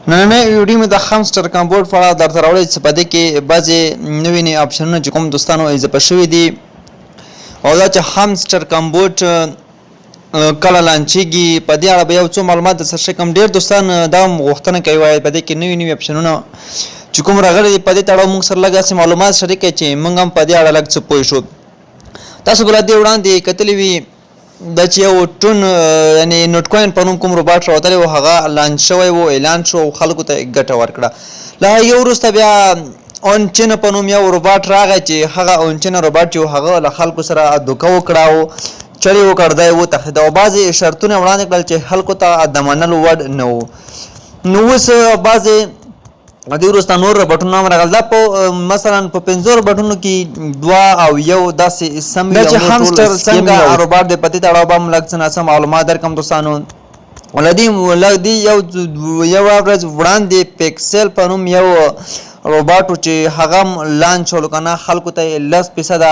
نننۍ ویډیو مې د همسټر کمبورډ په اړه درته راوړی چې په دې کې بعضې نوي نوي اپشنونه چې کوم دوستانو اضافه شوي دي او دا چې همسټر کمبورډ کله لانچېږي، په دې اړه به یو څو معلومات درسره شریکم. ډېر دوستان دا هم غوښتنه کوي، وایي په دې کې نوي نوي اپشنونه چې کوم راغلي دي، په دې تړاو موږ سره لږ داسې معلومات شریک کړئ چې موږ هم په دې اړه لږ څه پوه شو. تاسو به له دې وړاندې کتلي وي دا چې یو ټون یعنی نوټ کوین په نوم کوم روباټ راوتلی و، هغه لانچ شوی و، اعلان شو او خلکو ته ګټه ورکړه. له هغې وروسته بیا اون چین په نوم یو روباټ راغی چې هغه اون چین روباټ چې هغه له خلکو سره دوکه وکړه او چړې وکړ، دی وتښتېد او بعضې شرطونه وړاندې کړل چې خلکو ته د منلو وړ نه وو. نو اوس بعضې دې وروسته نور ربټونه هم راغل. دا په مثلا په پنځو ربټونو کې دوه او یو داسې سم وي. دا چې همسټر څنګه روباټ دی، په دې تړاو به هم لږ څه ناڅه معلومات درکړم دوستانو. له دې له دې یو یوه ورځ وړاندې پیکسل په نوم یو روباټ و چې هغه هم لانچ شولو که نه، خلکو ته یې 10 فیصده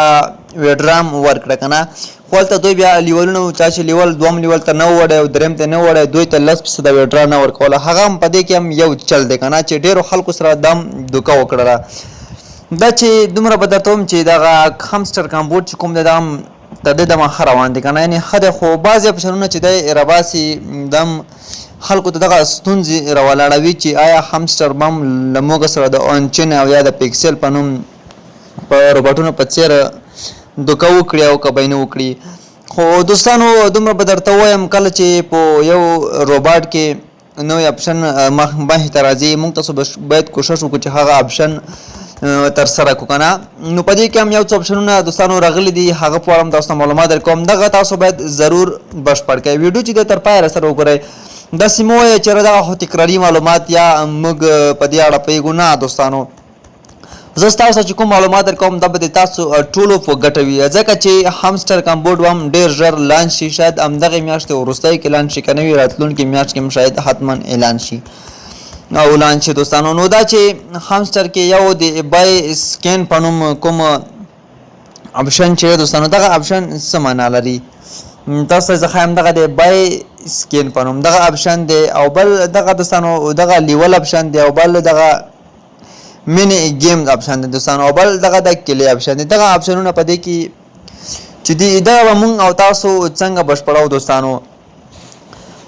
ویډرام ورکړه که نه. خو هلته دوی بیا لیولونه وو، چا چې لیول دوم لیول ته نه وړی او دریم ته نه وړی، دوی ته 10 فیصده ویډرا نه ورکوله. هغه هم په دې کې هم یو چل دی که نه چې ډېرو خلکو سره دم دوکه وکړله. دا چې دومره به درته وم چې دغه همسټر کمبورډ چې کوم دی، دا هم تر دې دمه ښه روان دی که نه، یعنې ښه دی، خو بعضې اپشنونه چې دی راباسي دم خلکو ته دغه ستونزې راولاړوي چې آیا همسټر به هم له موږ سره د اونچین او یا د پیکسل په نوم په روبوټونو په څیر دوکه وکړي او که به یې نه وکړي. خو دوستانو، دومره به درته ووایم، کله چې په یو روباټ کې نوی اپشن مخ مخې ته راځي، موږ تاسو باید کوشش وکړو چې هغه اپشن تر سره کو کنه. نو په دې کې هم یو څو اپشنونه دوستانو راغلي دي، هغه په اړه هم تاسو ته معلومات درکوم. دغه تاسو باید ضرور بشپړ کړئ، ویډیو چې د تر پایه سره وګورئ. داسې مه وایئ چې دغه خو تکراري معلومات یا موږ په دې اړه پوهېږو. نه دوستانو، زه ستاسو چې کوم معلومات درکوم، دا به د تاسو ټولو په ګټه وي، ځکه چې همسټر کمبورډ هم ډیر ژر لانچ شي. شاید همدغې میاشتې وروستۍ کې لانچ شي، که نه وي راتلونکې میاشت کې هم شاید حتما اعلان شي او لانچ شي دوستانو. نو دا چې همسټر کې یو د بای سکین په نوم کوم اپشن چې دوستانو، دغه اپشن څه معنا لري، تاسو ته زه ښایم. دغه د بای سکین په نوم دغه اپشن دی او بل دغه دوستانو دغه لیول اپشن دی او بل دغه مینی ګیم اپشن دی دوستانو او بل دغه د کلی اپشن دی. دغه اپشنونه په دې کې چې دی، دغه به مونږ او تاسو څنګه بشپړو دوستانو؟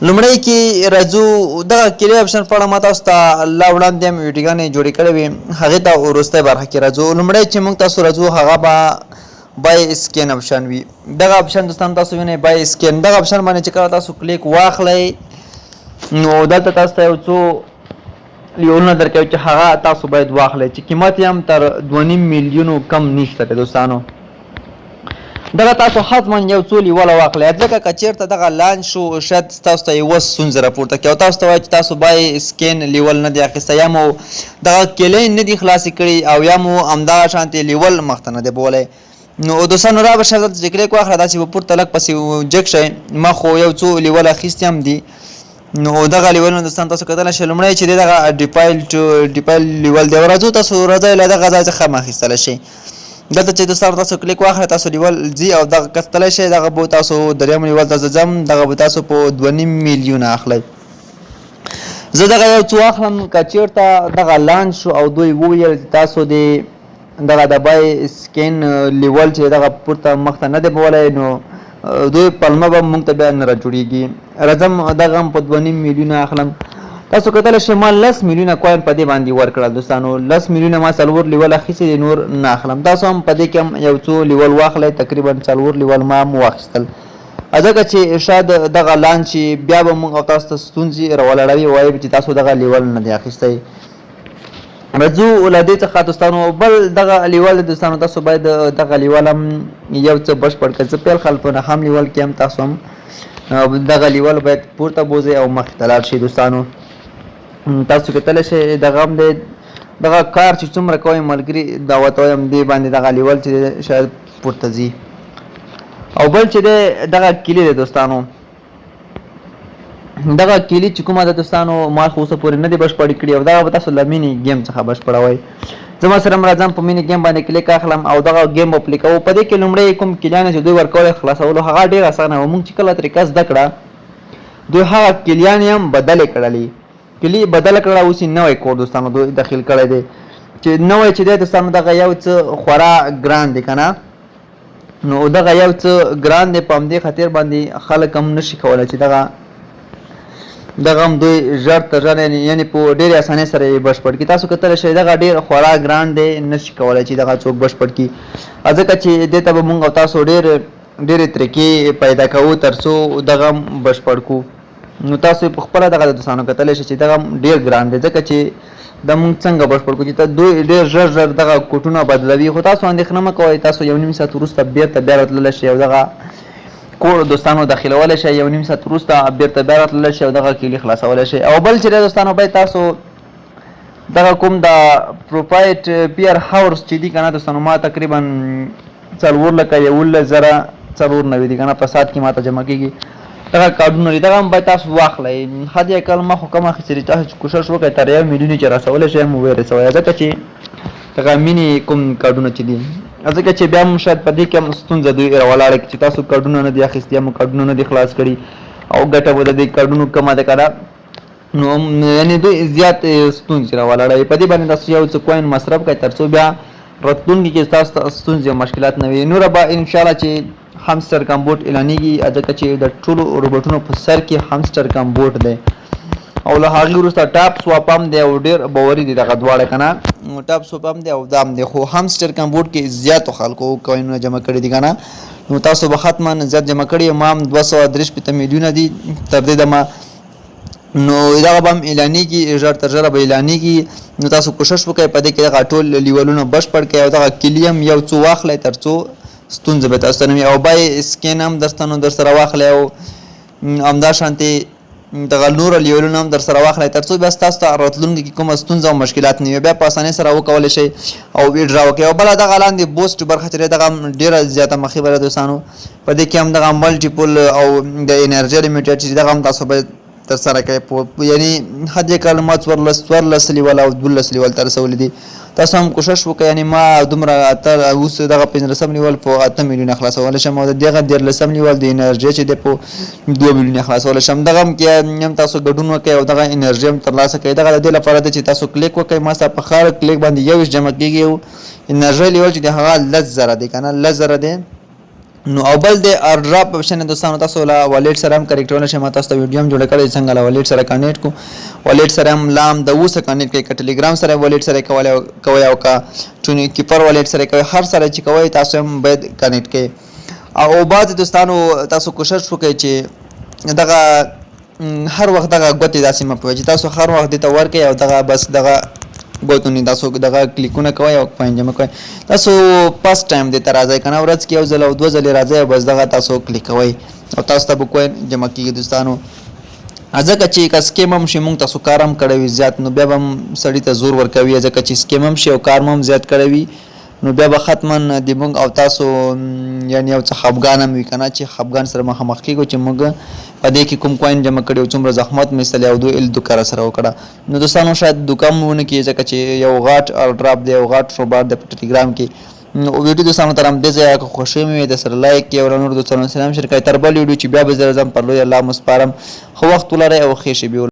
لومړی کې راځو دغه کلی اپشن په اړه. ما تاسو ته لا وړاندې هم ویډیوګانې جوړې کړې وې، هغې ته وروستۍ برخه کې راځو. لومړی چې مونږ تاسو راځو، هغه به بای سکین اپشن وي. دغه اپشن دوستان تاسو وینئ، بای سکین، دغه اپشن باندې چې کله تاسو کلیک واخلئ، نو دلته تاسو ته یو څو لیولونه درکوي چې هغه تاسو باید واخلئ چې قیمت یې هم تر 2.5 میلیونو کم نشته دی دوستانو. دغه تاسو حتما یو څو لیوله واخلئ، ځکه که چېرته دغه لانچ شو، شاید تاسو ته یوه ستونزه راپورته کړي او تاسو ته وایي چې تاسو بای سکین لیول نه دی اخیستی، یا مو دغه کیلې نه دي خلاصې کړي او یا مو همدغه شانتې لیول مخته نه دی بولی. نو دوستانو، را به شه دلته چې کلیک واخله، داسې به پورته لږ پسې جګ شئ. ما خو یو څو لیول اخیستي هم دي. نو دغه لیولونه دوستان تاسو کتلی شئ. لومړی چې دی دغه ډیپایل ټو ډیپایل لیول دی. راځو، تاسو راځئ، له دغه ځای څخه هم اخیستلی شئ. دلته چې دوستان تاسو کلیک واخلئ، تاسو لیول ځي او دغه کتلی شئ. دغه به تاسو دریم لیول ته ځم، دغه به تاسو په 2.5 میلیونه اخلئ. زه دغه یو څو اخلم، که چېرته دغه لانچ شو او دوی وویل چې تاسو دې دغه د بای سکین لیول چې دغه پورته مخته نه دی بولی، نو دوی پلمه به مونږ ته بیا نه را جوړیږي. راځم، دغه هم په 2.5 میلیونه اخلم. تاسو کتلی شئ، ما 10 میلیونه کوین په دې باندې ورکړل دوستانو. 10 میلیونه ما څلور لیول اخیستي دي، نور نه اخلم. تاسو هم په دې کې هم یو څو لیول واخلئ. تقریبا څلور لیول ما هم واخیستل، ځکه چې شاید دغه لانچ بیا به مونږ او تاسو ته ستونزې راولاړوي، وایي چې تاسو دغه لیول نه دی اخیستی. راځو له دې څخه دوستانو، بل دغه لیول دوستانو، تاسو باید دغه لیول هم یو څه بشپړ کړئ. زه پیل خل په نهم لیول کې هم، تاسو هم دغه لیول باید پورته بوځئ او مخې ته لاړ شئ دوستانو. تاسو کتلی شئ، دغه هم دی. دغه کار چې څومره کوئ ملګري دعوت وایم، دې باندې دغه لیول چې شاید پورته ځي. او بل چې دی دغه کلی دی دوستانو. دغه کیلي چې کومه ده دوستانو، ما خو اوسه پورې نه دی بشپړې کړي او دغه به تاسو له مینې ګیم څخه بشپړوئ. زه ما سره راځم، په مینې ګیم باندې کلیک اخلم او دغه ګیم به پلي کوو. په دې کې لومړی کوم کیلیانې چې دوی ورکولې خلاصولو، هغه ډېر اسانه و. موږ چې کله طریقه زده کړه، دوی هغه کیلیانې هم بدلې کړلې. کلی بدله کړله، اوس یې نوی کوډ دوستانو دوی داخل کړی دی، چې نوی چې دی دوستانو دغه یو څه خورا ګران دی کنه. نو دغه یو څه ګران دی، په همدې خاطر باندې خلک هم نشي کولی چې دغه هم دوی ژر تر ژره یعنی په ډېرې اسانۍ سره یې بشپړ کړي. تاسو کتلی شئ دغه ډېر خورا ګران دی، نشي کولی چې دغه څوک بشپړ کړي، ځکه چې دې ته به مونږ او تاسو ډېر ډېرې طریقې پیدا کوو ترڅو دغه هم بشپړ کړو. نو تاسو یې په خپله دغه د دوستانو کتلی شئ چې دغه هم ډېر ګران دی، ځکه چې دا مونږ څنګه بشپړ کړو چې دوی ډېر ژر ژر دغه کوټونه بدلوي. خو تاسو اندېښنه مه کوئ، تاسو یو نیم ساعت وروسته بېرته بیا راتللی شئ او دغه کوډ دوستانو داخلولی شئ، یو نیم ساعت وروسته بېرته بیا راتللی شئ او دغه کیلي خلاصولی شئ. او بل چې دی دوستانو باید تاسو دغه کوم د پروفایټ پیر هاورس چې دي کنه دوستانو، ما تقریبا 4,11,094 دي کنه په ساعت کې ماته جمع کیږي دغه کارډونه دي، دغه هم باید تاسو واخلئ. حد اقل ما خو کم اخیستي دي، تاسو چې کوشش وکړئ تر 1 میلیون چې رسولی شئ هم ویې رسوئ، ځکه چې دغه مینې کوم کارډونه چې دي، ځکه چې بیا هم شاید په دې کې هم ستونزه دوی راولاړه کړي چې تاسو کارډونه نه دي اخیستي یا مو کارډونه نه دي خلاص کړي او ګټه به د دې کارډونو کمه ده که نه. نو یعنی دوی زیات ستونزې راولاړوي. په دې باندې تاسو یو څه کوین مصرف کړئ ترڅو بیا راتلونکي کې تاسو ته ستونزې او مشکلات نه وي. نوره به انشاءالله چې همسټر کمبوټ اعلانیږي، ځکه چې د ټولو روبوټونو په سر کې همسټر کمبوټ دی او له هغې وروسته ټاپ سواپ هم دی او ډېر باوري دي دغه دواړه که نه، ټاپ سواپ هم دی او دا هم دی. خو همسټر کمبوټ کې زیاتو خلکو کوینونه جمع کړي دي که نه، نو تاسو به حتما زیات جمع کړي. ما هم 263 میلیونه دي تر دې دمه، نو دغه به هم اعلانیږي، ژر تر ژره به اعلانیږي. نو تاسو کوشش وکړئ په دې کې دغه ټول لیولونه بشپړ کړئ او دغه کلي هم یو څو واخلئ ترڅو ستونزه به تاسو ته نه وي. او بای سکین هم درته نو درسره واخلئ او همدا شانتې دغه نور لیولونه هم درسره واخلئ ترڅو بیا ستاسو ته راتلونکي کې کومه ستونزه او مشکلات نه وي، بیا په اسانۍ سره وکولی شئ او ویډرا وکړئ. او بله دغه لاندې بوسټ برخه چې دی دغه هم ډېره زیاته مخې ده دوستانو، په دې کې هم دغه ملټیپل او د انرژي لیمیټډ چې دغه هم تاسو باید ترسره کړئ. یعنی حد اقل ما 14 لیول او 12 لیول ته رسولي دي، تاسو هم کوشش وکړئ. یعنی ما دومره اته اوس دغه 15 لیول په 8 میلیونه خلاصولی شم او دغه 13 لیول د انرژي چې دی په 2 میلیونه خلاصولی شم. دغه هم کې هم تاسو ګډون وکړئ او دغه انرژي هم ترلاسه کړئ. دغه د دې لپاره دی چې تاسو کلیک وکړئ، ما سره په هر کلیک باندې 21 جمع کېږي او انرژي لیول چې دی هغه 10,000 دی که نه، 10,000 دی. نو او بل د ایرډراپ اپشن دوستانو تاسو له والیټ سره هم کنیکټ شئ. ما تاسو ته ویډیو هم جوړه کړې څنګه له والیټ سره کنیکټ کو، والیټ سره هم لام د اوسه کنیکټ کړئ، که ټلیګرام سره والیټ سره کوئ او که ټونی کیپر والیټ سره کوئ، هر سره چې کوئ تاسو هم باید کنیکټ کړئ. او بعضې دوستانو تاسو کوشش وکړئ چې دغه هر وخت دغه ګوتې داسې مه پوهئ چې تاسو هر وخت دې ته ورکئ او دغه بس دغه ګوتونې تاسو دغه کلیکونه کوئ او کوین جمع کوئ. تاسو فرست ټایم دې ته راځئ که نه، ورځ کې یو ځل او دوه ځلې راځئ او بس دغه تاسو کلیک کوئ او تاسو ته به کوین جمع کېږي دوستانو. ځکه چې که سکیم هم شي مونږ تاسو کار هم کړی وي زیات، نو بیا به هم سړي ته زور ورکوي، ځکه چې سکیم هم شي او کار مو هم زیات کړی وي، نو بیا به حتما د مونږ او تاسو یعنی یو څه خفګان هم وي که نه، چې خفګان سره مخامخ کېږو چې موږ په دې کې کوم کوین جمع کړي او څومره زحمت مو ایستلی او دوی ال دوکه راسره وکړه. نو دوستانو شاید دوکه هم ونه کړي، ځکه چې یو غټ ایرډراپ دی او غټ روباټ دی په ټلیګرام کې. نو ویډیو دوستانو تر همدې ځایه که خوښي مې وي د سره لایک کړئ او له نورو دوستانو سره هم شریک کړئ. تر بل ویډیو چې بیا به زه راځم، پر لوی الله مو سپارم. ښه وخت ولرئ او ښې شېبې ولرئ.